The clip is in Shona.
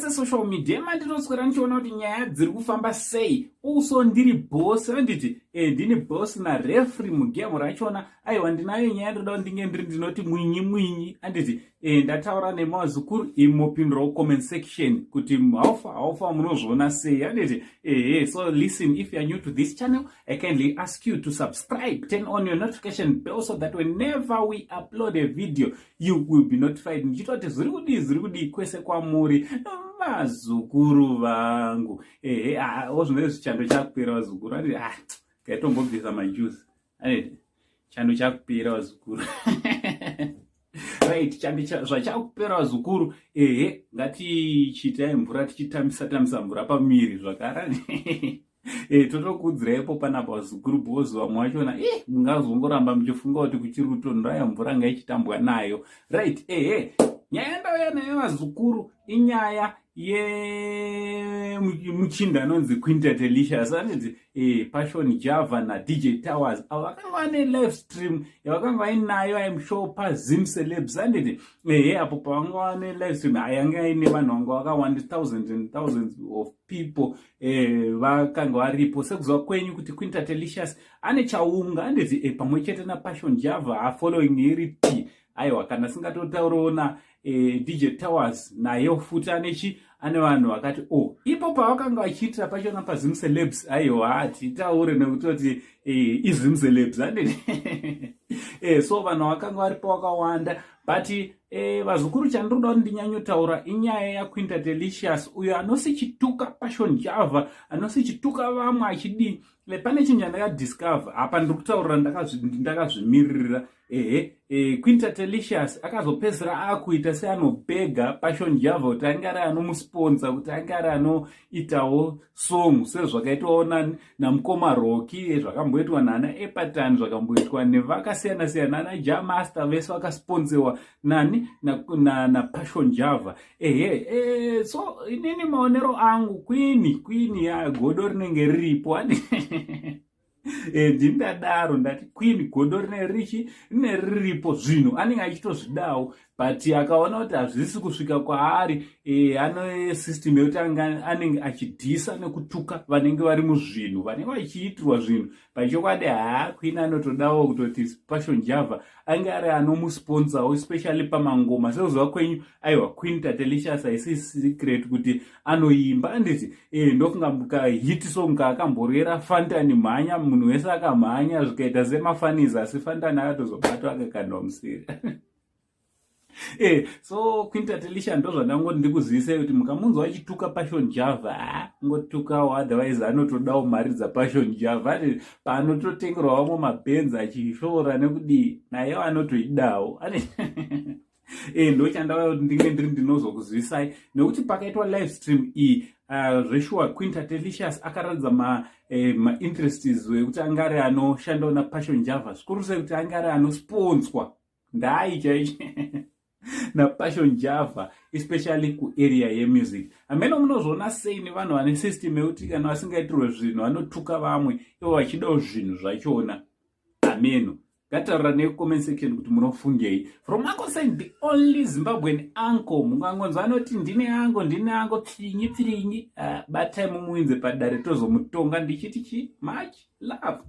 Nyaya dzesocial media mandinotswera ndichiona kuti nyaya dziri kufamba sei. Also ndiri boss, anditi ndini boss narefri mugame rachona. Aiwa, ndinayo nyaya, ndoda kuti ndinge ndiri ndinoti mwinyi mwinyi, anditi ndataura nemazukuru, imopindurawo comment section kuti haufa haufa munozviona sei, anditi ehe. So listen, if you are new to this channel, I kindly ask you to subscribe, turn on your notification bell so that whenever we upload a video you will be notified. Ndichitoti zviri kudii, zviri kudii kwese kwamuri, vazukuru vangu. Ehe, ozvinove chando chakupera, vazukuru. Anditi ah, ngaitombobvisa majuzi, anditi chando chakupera, vazukuru. Right, chando zvachakupera, vazukuru. Ehe, ngatichiitai mvura, tichitambisa tambisa mvura pamiri zvakare. Totokuudziraipo panapa, vazukuru, because vamwe vachona mungazongoramba muchifunga kuti kuchiri kutonhora. Mvura ngaichitambwa nayo, right? Ehe, nyaya ndauya nayo, vazukuru, inyaya yemuchinda anonzi Queen Tatelicious, anonzi Passion Java naDJ Towers, avo vakanga vane live stream yavakanga vainayo, I'm sure, paZim Celebs, anditi? Ehe, apo pavanga vane live stream yanga ine vanhu vanga vakawanda, thousands and thousands of people vakanga varipo. Sekuziva kwenyu kuti Queen Tatelicious ane chaunga, anditi pamwe chete naPassion Java following iri t. Aiwa, kana singatotaurawo na DJ Towers, naye futi anechi ane vanhu vakati o oh, ipo pavakanga vachiitira pachona paZim Celebs. Aiwa, hatitaure nekutoti iZim Celebs, anditi so vanhu vakanga varipo vakawanda. But vazukuru, chandinoda kuti ndinyanyotaura inyaya yaQueen Tatelicious, uyo anosichituka Passion Java, anosichituka vamwe achidii. Pane chinhu chandakadiscover apa, ndiri kutaurira ndakazvimiririra. Ehe, Queen Tatelicious akazopedzisira akuita seanobhega Passion Java kuti ange ari anomusponsa, kuti ange ari anoitawo song, sezvakaitwawo namukoma Rocky, zvakamboitwa nana Epatan, zvakamboitwa nevakasiyana siyana, ana Jamaster, vese vakasponsewa nani? NaPassion Java. Ehe, so inini maonero angu, Queen ya godo rinenge riripo ani. Ndindadaro ndati Queen godo rine richi rine riripo, zvinhu anenge achitozvidawo, but akaona kuti hazvisi kusvika kwaari, ane system yekuti anenge achidhisa nekutuka vanenge vari muzvinhu, vanenge vachiitirwa zvinhu pachokwadi. Haa, Queen anotodawo kutoti Passion Java ange ari anomusponsawo, especially pamangoma. Sekuziva kwenyu, aiwa, Queen Tatelicious haisi secret kuti anoimba, anditi? Ndofunga kahit song kaakamborera Fantani mhanya, munhu wese akamhanya, zvikaita semafanizi, asi Fantani akatozobatwa akakandwa museri. So Queen Tatelicious, ndo zvandangoti ndikuzivisei kuti mukamunzwa achituka Passion Java, ha, ngotukawo, otherwise anotodawo mari dzaPassion Java. Paanototengerwa vamwe mabhenzi achishora nekudii, nayewo anotoidawo. Ndo chandauya kuti ndinge ndiri ndinozokuzivisai, nekuti pakaitwa live stream iyi, zveshuwa Queen Tatelicious akaratidza mainterests ma ekuti anga ari anoshandawo naPassion Java, zvikuru sei kuti anga ari anosponswa ndai chaicho naPassion Java, especially kuarea yemusic. Hamene munozviona sei nevanhu vane system yekuti kana vasingaitirwe zvinhu vanotuka vamwe, ivo vachidawo zvinhu zvachona? Ameno, ngataurira necomment section kuti munofungei. From Uncle Saint, the only Zimbabwean uncle mungangonzwa anoti ndine ango, ndine ango pfirinyi pfirinyi. Batai mumuinze padare, tozomutonga. Ndichiti chi much love.